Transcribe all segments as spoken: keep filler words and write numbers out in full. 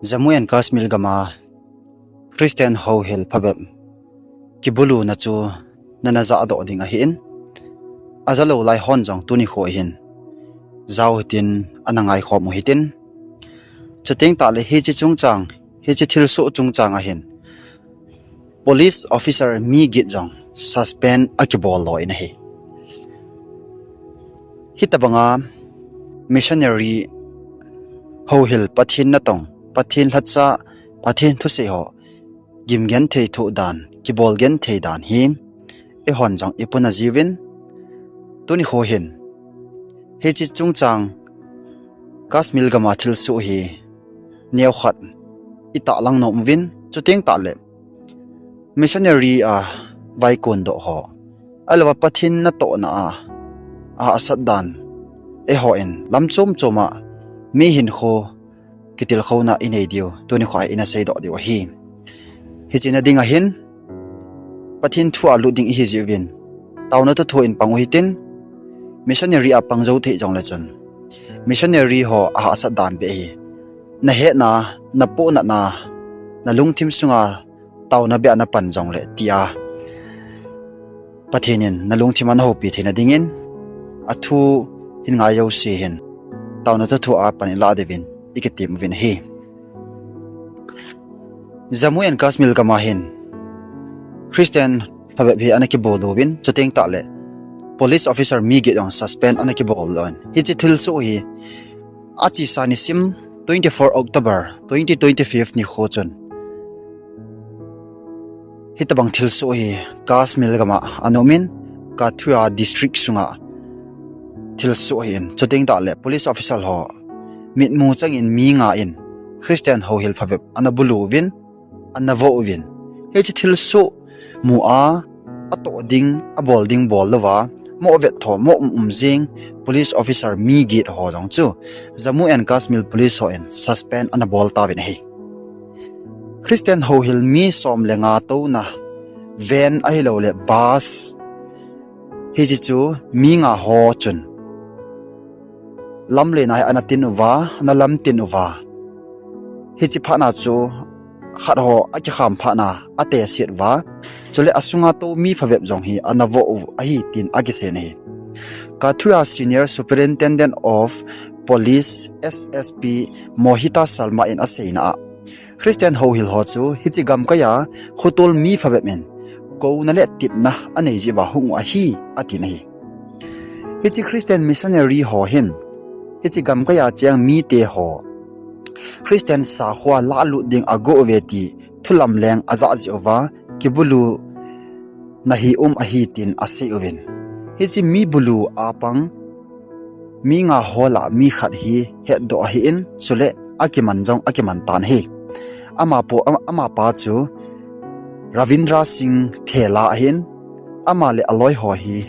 Jammu and Kashmir gam a Christian houhil phabep kibuluna chu nana jahdoh ding ahin, ajalou lai hon jong tuni kho hin jao hitin ana ngaikhom u hitin. Chuteng tahle hiche chungchang, hiche thilsoh chungchang ahin police officer mi get jong suspend akibol loi in ahi. Hitobanga missionary houhil Pathen natong, Pathen lhacha, Pathen thusei ho gim genthei thoh dan, kibol genthei dan hi eihon jong ipuna jiuvin, tuni kho hin hiche chungchang Kashmir gam a thilsoh hi neokhat itahlang nom uvin, chuteng tahle missionary a vaikondoh ho, ahilouva Pathen natohna a ahahsat dan, eihon lam chom chom a mi hinkho kitilkhouna inei diu tuni kho a ina seidoh diu ahi. Hiche na ding ahin Pathen thu a lut ding ihi jeh uvin, taona thuthu in pang u hitin, missionary a pang jou thei jongle chun missionary ho ahahsat dan beh hi nahetna, napohnatna, nalungthim sunga taona beh a napan jongle tia Pathen in nalungthim a nahoupi theina dingin athu hin ngai jouse hin taona thuthu a pan ilah diuvin ikitem uvin ahi. Jammu and Kashmir gam a hin Christian phabep hi ana kibuluvin, chuteng tahle police officer mi get jong suspend ana kibol loi in, hiche thilsoh hi achesa nisim twenty-four October twenty twenty-five nikho chun hitobang thilsoh hi Kashmir gam a ana umin, Kathua district sunga thilsoh ahin, chuteng tahle police officer ho mitmu changin mi nga in Christian houhil phabep ana bulu uvin, ana vo uvin, hiche thilsoh mu a atoh ding, abol ding bol louva, mo vet tho, mo um um jing police officer mi get ho jong chu Jammu and Kashmir police hon suspend ana bol tauvin ahi. Christian houhil mi som le nga touna van ahilouleh bus, hiche chu mi nga ho chun lamlen a hi ana tin uva, ana lamtin uva, hiche phatna chu khat ho akikham phatna ateset uva, chule asunga tou mi phabep jong hi ana vo u ahi tin akisei in ahi. Kathua Senior Superintendent of Police, S S P, Mohita Sharma in aseina a, Christian houhil ho chu hiche gamkai a khotol mi phabep in kouna le tepna anei jeh uva hung u ahi, atin ahi. Hiche Christian missionary ho hin hiche gamkai a cheng mite ho Christian sakhoa lahlut ding ago uve ti thulam leng ajah jeh uva, kibulu nahi um ahi tin asei uvin, hiche mi bulu a pang mi nga ho lah a mi khat hi hetdoh ahin, chule akiman jong akiman tan ahi. Amapo, ama, amapa chu Ravindra Singh Thela ahin, ama le aloi ho hi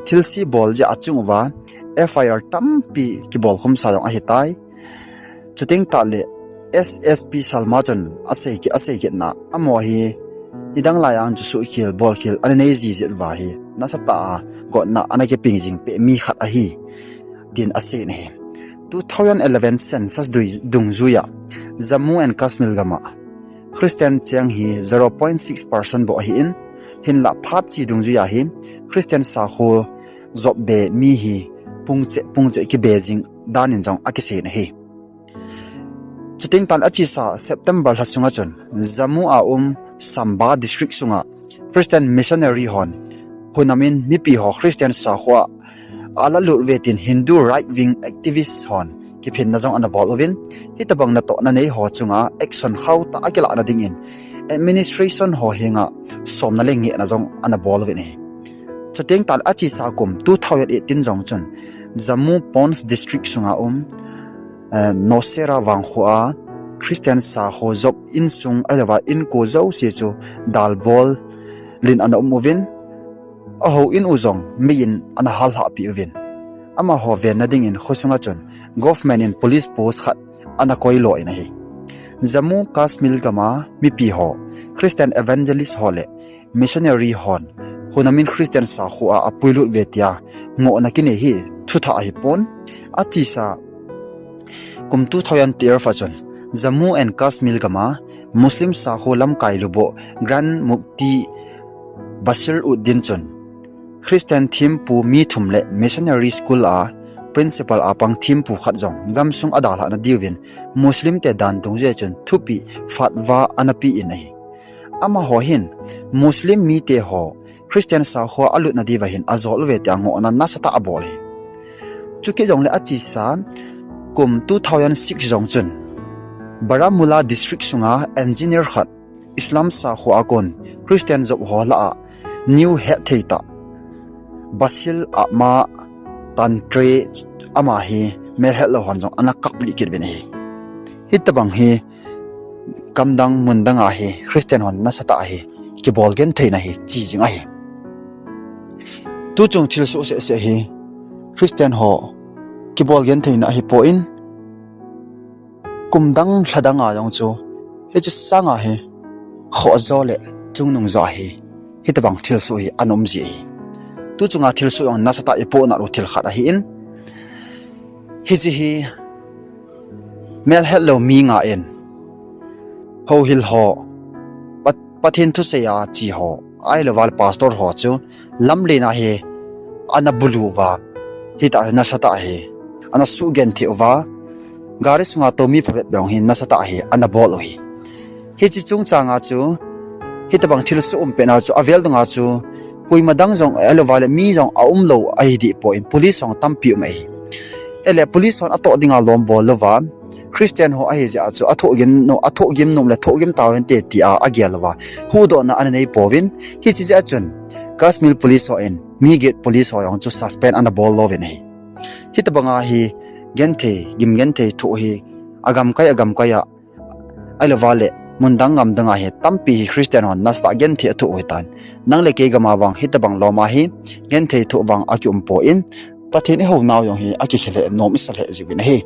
thilse bol jeh a achung uva, F I R tampi kibol khumsa jong ahitai. Chuteng tahle S S P Sharma chun asei kit, asei kitna, amaho hi nidang lai a chu suhkhel bolkhel ana nei jiji uva hi nasatah a gotna ana kipeh jing peh mi khat ahi, tin asei in ahi. Two thousand eleven census dungjuia Jammu and Kashmir gam a Christian cheng hi zero point six percent bou ahin, hinlah phat che dungjuia hi Christian sakho jop be mi hi pung cheh pung cheh kibe jing dan in jong akisei in ahi. Chuteng tan achesa September lha sunga chun Jammu a um Samba district sunga Christian missionary hon hunam in mipi ho Christian sakhoa alalut uve tin Hindu right wing activist hon kiphinna jong ana bol uvin, hitobang natohna nei ho chunga action khauhtah akilahna dingin administration ho henga somna le ngehna jong ana bol uvin ahi. Chuteng tan achesa kum two thousand eighteen jong chun Jammu Poonch district sunga um Nowshera vangkho a Christian sakho jop insung ahilouva inko jouse chu dalbol in ana um uvin, ahou in u jong mei in ana hallhah peh uvin, amaho venna dingin khosunga chun government in police post khat ana koilo in ahi. Jammu Kashmir gam a mipi ho, Christian evangelist ho le missionary hon hunam in Christian sakhoa apuilut uve tia ngohna kinei hi thuthah ahipon, achesa kum two thousand twelve a chun Jammu and Kashmir gama Muslim sakho lamkai lubo Grand Mufti Basir Uddin chun Christian thempu mi thum le missionary school a principal a pang thempu khat jong gamsung adalhah na diuvin Muslim te dan dungjuia chun thupeh fatwa ana pe in ahi. Amaho hin Muslim mite ho Christian sakho a alut na diuva hin ajol uve tia ngohna nasatah abol ahi. Chukit jongle achesa kum two thousand six jong chun Baramulla district sunga engineer khat Islam sakho a kon Christian jop ho lah a new hetthei tah Basil Ahmad Tantre ama hi melhetlou hon jong ana kaplih kit uvin ahi. Hitobang hi gamdang mundang a hi Christian hon nasatah hi kibol genthei na hi che jing ahi. Tuchung thilsoh sehseh hi Christian ho kibol genthei na ahipoi, kum dang lha dang a jong chu hiche sanga hi khoh jo le chungnung jo hi hitobang thilsoh hi ana um ji ahi. Tuchunga thilsoh jong nasatah ipohnat u thil khat ahin, hiche hi melhetlou mi nga in houhil ho, Pat- Pathen thusei a che ho, ahilouva le pastor ho chu lamlen a hi ana bulu uva, hitah nasatah hi ana suhgenthei uva, gari sunga tou mi phabep jong hi nasatah hi ana bol u ahi. Hiche chungchanga chu hitobang thilsoh um petna chu avel dunga chu koima dang jong ahilouva le mi jong aumlou ahi dehpoi, police jong tampi um ahi. Ahile police hon atoh dinga lom bol louva, Christian ho ahijeh a chu athohgim nom, athohgim nom le thohgim tauvinte tia agel louva, huhdohna ana neipouvin, hiche jeh a chun Kashmir police ho in mi get police ho jong chu suspend ana bol louvin ahi. Hitobanga hi genthei, gim genthei thoh hi agamkai agamkai a, ahilouva le mundang gamdang a hi tampi hi Christian hon nasatah genthei athoh u ahitan. Nang le kei gama vang hitobang loma hi genthei thoh vang akiumpoi, Pathen ihounau jong hi akikhel lheh nom isa lheh jiuvin ahi.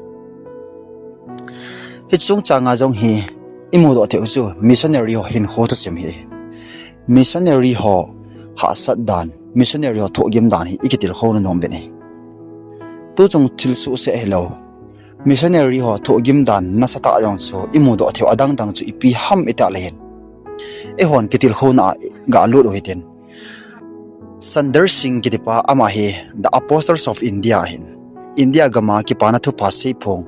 Hiche chungchanga jong hi imudoh theiu chu missionary ho hinkho thusim hi ahi. Missionary ho hahsat dan, missionary ho thohgim dan hi ikitilkhouna nom uvin ahi. Tuchung thilsoh seh hilou, missionary ho thohgim dan nasatah jong chu imudoh theiu adangdang chu ipi ham itile hin, eihon kitilkhouna a galut u hitin, Sundar Singh kitipa ama hi The Apostles of India ahin, India gama kipana thupha seiphong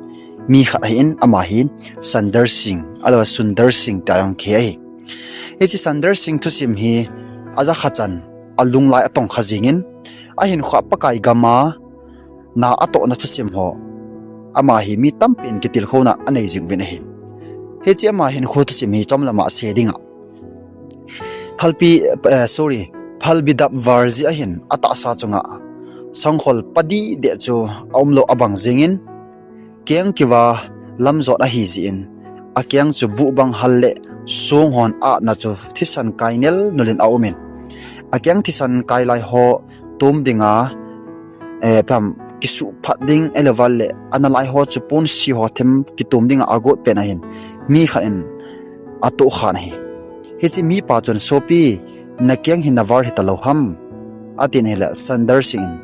mi khat ahin, ama hi Sundar Singh, ahilouva Sundar Singh tia jong kihe ahi. Hiche Sundar Singh thusim hi ajakha chan alunglai atongkha jengin, ahinkhoa Pakai gama na atohna thusim ho, ama hi mi tampin kitilkhouna anei jing uvin ahi. Hiche ama hinkho thusim hi chomlama sei dinga, phalbi, eh, sorry, phalbi dap val jeh a hin atahsa chunga sangkhol pa dihdeh chu aumlou abang jengin, keng kiva lamjot ahijeh in, akeng chu buhbang hal le songhon atna chu thisan kai nelnul in aumin, akeng thisan kai lai ho tom dinga, eh, pam, kisuhphat ding ahilouva le ana lai ho chu ponse ho them kitom dinga agot pet na hin mi khat in atohkhan ahi. Hiche mipa chun, sopi, nakeng hi naval hitalou ham, atin ahile Sundar Singh in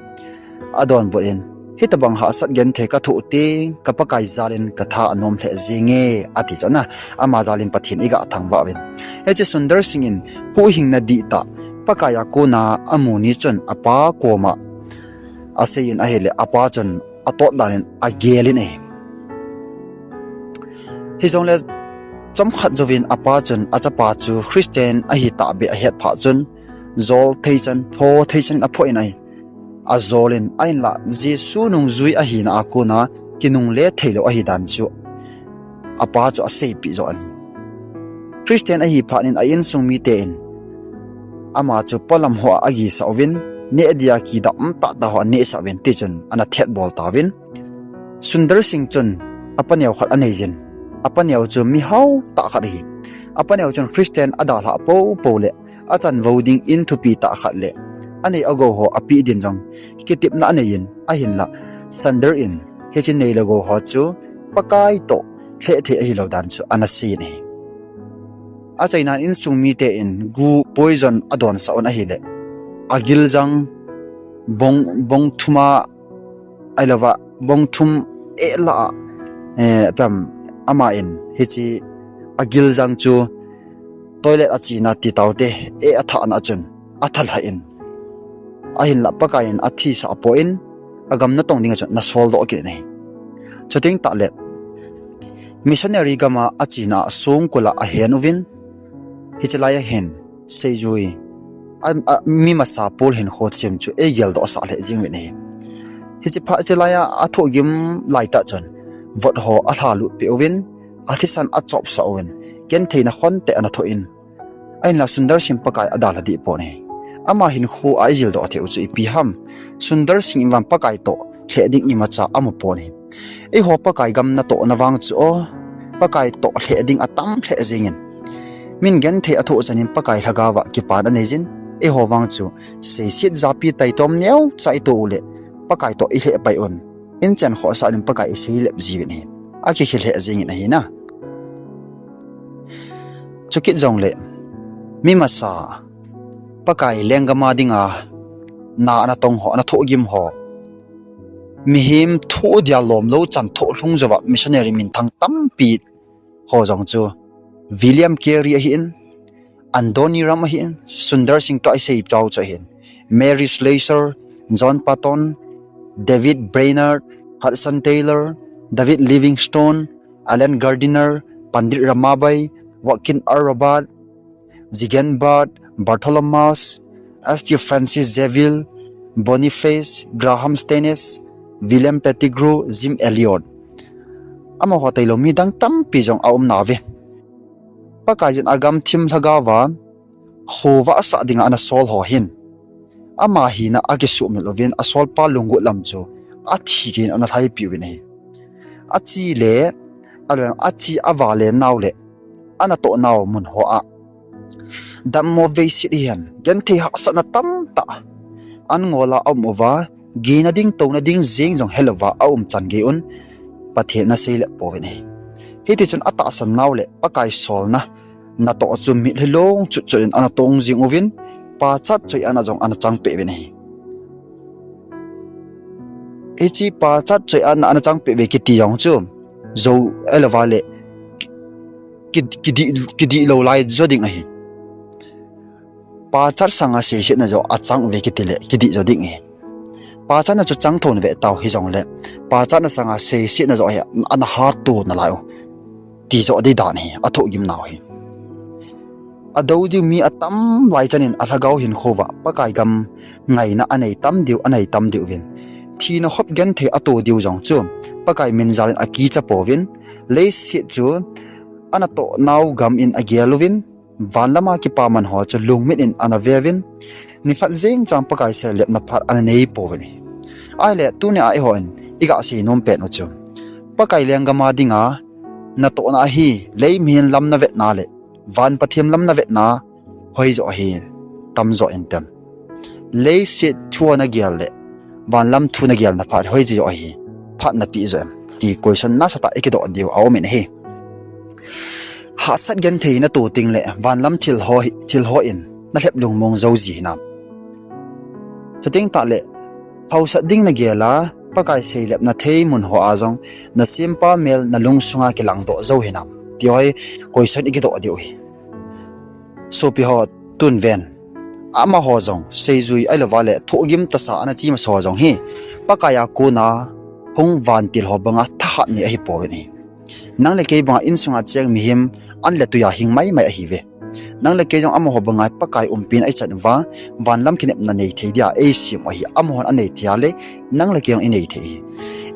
adonbut in, hitobang hahsat genthei kathoh teng ka Pakai jal in katha anom lheh jenge, ati chun a, ama jal in Pathen iga thangvah uvin. Hiche Sundar Singh in huhhingna dihtah Pakai a kona amu ni chun apa koma asei in ahile apa chun atot dan in agel in ahi. Hijongle chomkhat jouvin apa chun achapa chu Christian ahi tahbeh ahet phat chun, jol theichan, pho theichan in aphoh in ahi. Ajol in, ahinla Jesu nungjui ahina a kona kinungle theilou ahidan chu apa chu aseipeh joh in ahi. Christian ahi phat in a insung mite in ama chu polam hoa agisah uvin, neh dia kidah umtah tah ho anehsah uvin, tichun ana thetbol tauvin. Sundar Singh chun apa neo khat aneijin, apa neo chu mihao tah khat ahi. Apa neo chun Christian adalhah poupou le achanvou ding in thupi tah khat le anei agou ho apeh din jong kitepna aneiyin, ahinla Sundar in hiche nei le gou ho chu Pakai toh lhehthei ahilou dan chu ana seiyin ahi. Achaina in insung mite in gu poison adonsah un ahile, agil jang bong, bong thum a, ahilouva bong thum eh lah a, eh, pam, ama in Hiche agil jang chu toilet achena ti taote, e athahna chun athalha in, ahinlah Pakai in athisah poi, agam natong dinga chun ana soldoh kit in ahi. Chuteng tahle missionary gama achena songkul a ahen uvin, hiche lai ahin seijui a, a, mi masa Paul hinkho thim chu eigeldoh sah lheh jeng uvin ahi. Hiche phat hiche laiya athohgim laitah chun vot ho alhalut peh uvin, athisan achopsah uvin, gentheina khonte ana thoh in, ahinla Sundar Singh Pakai adalha deh pon ahi. Ama hinkho a ijildoh thei u chu ipi ham? Sundar Singh in vang Pakai toh lheh ding imacha amu pon ahi. Eiho Pakai gam natohna vang chu o, Pakai toh lheh ding atam lheh jengin, min genthei athoh chanin Pakai lhagaova kipana aneijin, eiho vang chu seiset japi taitom neocha itoh uleh Pakai toh ilheh pai un, inchen khohsah in Pakai iseilep jiuvin ahi. Akikhel lheh jengin ahi na. Chukit jongle mi masa Pakai lenggama dinga na ana tongho, ana thohgim ho, mihem thoh dia lomlou chan thoh lhung jouva missionary minthang tampi ho jong chu William Carey ahin, Adoniram ahin, Sundar Singh toh isei tao chu ahin, Mary Slessor, John Patton, David Brainerd, Hudson Taylor, David Livingstone, Allen Gardiner, Pandit Ramabai, Watkin R Roberts, Ziegfeld, Barthelmess, St Francis Xavier, Boniface, Graham Staines, William Pettigrew, Jim Elliot, amaho tailou midang tampi jong aum nauve. Pakaiyin agamthim lhagaova khovah asah dinga ana sol ho hin, ama hina akisuhmil uvin, asolpa lunggot lam chu athi geiyin ana lhaipi uvin ahi. Achi le, alou, achi avale naole, anatoh nau mun hoa dammo veiset hihen genthei hahsatna tamtah an ngola aum uva, gina ding touna ding jeng jong helouva aum chan geiun, Pathen ana seilep pouvin ahi. Hitichun atahsan naole Pakai solna natoh chu mitlhi long chutchut in ana tong jing uvin, pachat choi-atna jong ana changpeh uvin ahi. Hiche pachat choi-atna ana changpeh uve kiti jong chu, jou elouvale, ki, kidih, kidih lou lai jo ding ahi. Pachat sanga seisetna joh achang uve kitile kidih jo ding ahi. Pachatna chu chang thou nave tao hijongle, pachatna sanga seisetna joh hi ana hatto nalai u, ti joh ding dan ahi, athohgim nau hi. Adou diu mi atam lai chanin alhagao hinkhouva Pakai gam ngaina anei tam diu, anei tam diu vin, thina khop genthei ato diu jong chu Pakai min jalin akicha pouvin, leiset chu anatoh nau gam in agel uvin, van lama kipaman ho chu lungmit in ana veuvin, nikhat jeng chang Pakai seilepna phat ana nei pouvin ahi. Ahile tunia eihon iga seinom pet u chu, Pakai lenggama dinga natohna hi lei mihem lam navetna le van Pathen lam navetna hoijoh ahi, tamjoh intem? Leiset thu nagel le van lam thu nagelna phat hoijoh ahi, phat napeh joh em, ti question nasatah ikidoh diu aumin ahi. Hahsat genthei nato tengle van lam thil ho hi, thil ho in nalhep lungmong jou ji hinam? Chuteng tahle hausat ding nagel a, Pakai seilepna thei mun hoa jong nasempa mel nalungsunga kilangdoh jou hinam, ti ho hi question ikidoh diu ahi. Sopi ho, tun ven, amaho jong seijui ahilouvale thohgim tasa ana che masa ho jong hi Pakaiya kona hung vantil ho banga thahat nei ahipouvin ahi. Nang le kei banga insunga cheng mihem an le tuiya hing maimai ahiuve. Nang le kei jong amaho banga Pakai umpina ichan uva, van lam kinepna nei thei dia eisem u ahi, amahon anei thei a le, nang le kei jong inei thei ahi.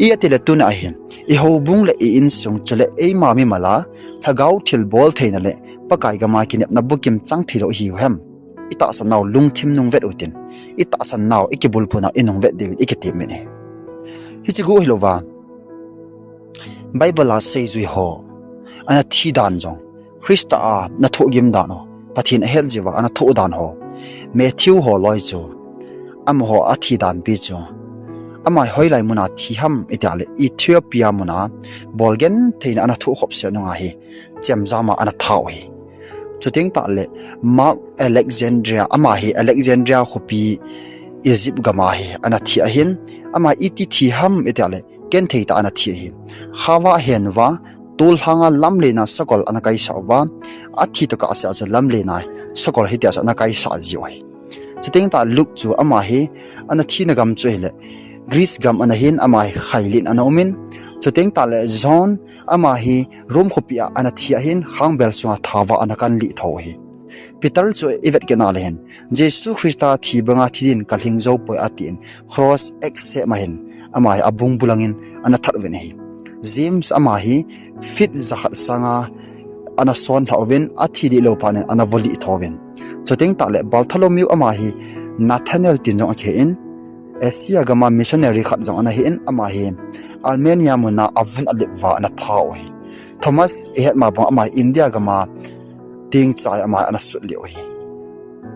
Ijeh itile tuna ahin, ihoubung le i insung chule eima mimala lhagao thilbol theina le Pakai gama kinepna bukim chang theilou ihiu hem? Itahsan nau lungthim nungvet utin, itahsan nau ikibulphuna inungvet diuvin ikitepmin ahi. Hiche gu hilouva, Bible a seijui ho ana thi dan jong, Christa a ana thohgim dan u, Pathen ahet jeh uva ana thoh dan ho, Matthew ho loi chu, amaho athi danpi chu, ama hoilai muna thi ham itile Ethiopia muna bol gentheina ana thoh khopse nunga hi chemjama ana thau ahi. Chuteng tahle Mark Alexandria, ama hi Alexandria khopi Egypt gama hi ana thi ahin, ama iti thi ham itile gentheitah ana thi ahi. Khava ahen uva, Tol lhanga lamlen a sakol ana kaisah uva, athi toh kahsea chu lamlen a sakol hitia chu ana kaisah jiu ahi. Chuteng tah Luke chu ama hi ana thina gam chu ahile Greece gam ana hin, ama hi khailin ana umin, chuteng tahle John ama hi Rome khopi a ana thi ahin, khangbel sunga thava ana kanlih tho ahi. Peter chu ivet kit na le hin, Jesu Christa thi banga thi din kalhing jou poi atin, cross eksem ahin, ama hi abung bulangin ana that uvin ahi. James ama hi feet jakhat sanga ana sonlhah uvin, athi dihlou phat in ana volih tho uvin. Chuteng tahle Bartholomew ama hi Nathanael tin jong akihen, Asia gama missionary khat jong ana hin, ama hi Armenia muna avun alip uva ana that u ahi. Thomas ihet ma bang ama hi India gama tingcha ama hi ana sut lih u ahi.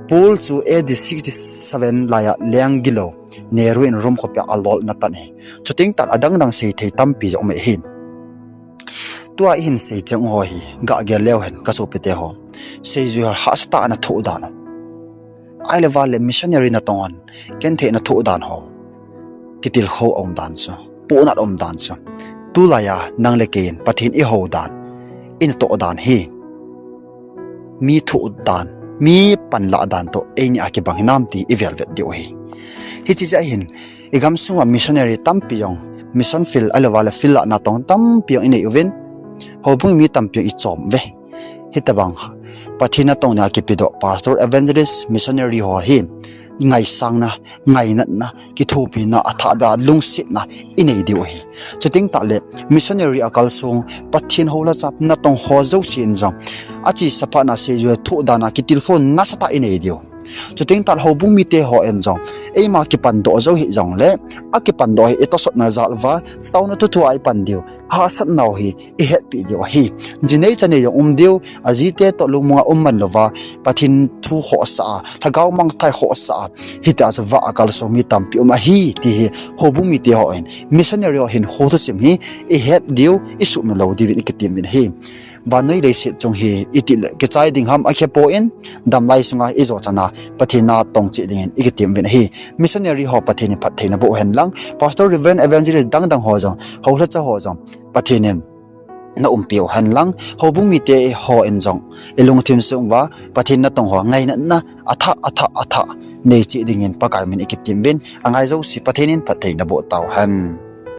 Paul chu A D sixty-seven laiya leng gilou Nero in Rome khopia alolna tan ahi. Chuteng tah adang dang seithei tampi jong um ahi. Tua ihin sei cheng ho hi gah gel leu hen kasopite ho, seijui ho hahsatah ana thoh dan u, ahile vale missionary natong hon genthei ana thoh dan ho, kitilkhou aum dan chu, pohnat aum dan chu, tulaiya nang le kei in Pathen ihou dan, inatoh dan hi mi thoh dan, mi panlah dan toh eini a kibang hinam ti ivelvet diu ahi. Hiche jeh hin igamsunga missionary tampi jong mission field ahilou vale field a natong tampi jong inei uvin, houbung mi tampi jong ichom uve. Hitobang Pathen natong nia kipedoh pastor, evangelist, missionary ho hi ngaisangna, ngainatna, kithopina, athahbeh a lungsetna inei diu ahi. Chuteng tahle missionary a kalsong Pathen houlhacha natong ho jousen jong achesa phatna seijui thoh dan a kitilkhou nasatah inei diu. Chuteng tahle houbung mite hon jong eima kipandoh jou hih jongle, akipandoh hi itosotna jal uva, taona thuthu a ipan diu, ahahsatnau hi ihetpeh diu ahi. Jinei chanei jong um diu, ajite toh lungmonga um man louva, Pathen thu khohsah a, lhagao mangthah khohsah a, hitia chu vah a kalsong mi tampi um ahi ti hi houbung mite hon, missionary ho hinkho thusim hi ihet diu, isuhmil lou diuvin ikitem uvin ahi. Vannoi leiset chung hi itihleh kichai ding ham akhepoi, damlai sunga ijo chana Pathen a tong cheh dingin ikitem uvin ahi. Missionary ho Pathen in phatthei naboh uhen lang, pastor, reverend, evangelist dangdang ho jong, houlhacha ho jong Pathen in naumpiu hen lang, houbung mite hon jong ilungthim sung uva Pathen natong ho ngainatna athah, athah, athah nei cheh dingin Pakai min ikitem uvin, angai jouse Pathen in phatthei naboh tauhen.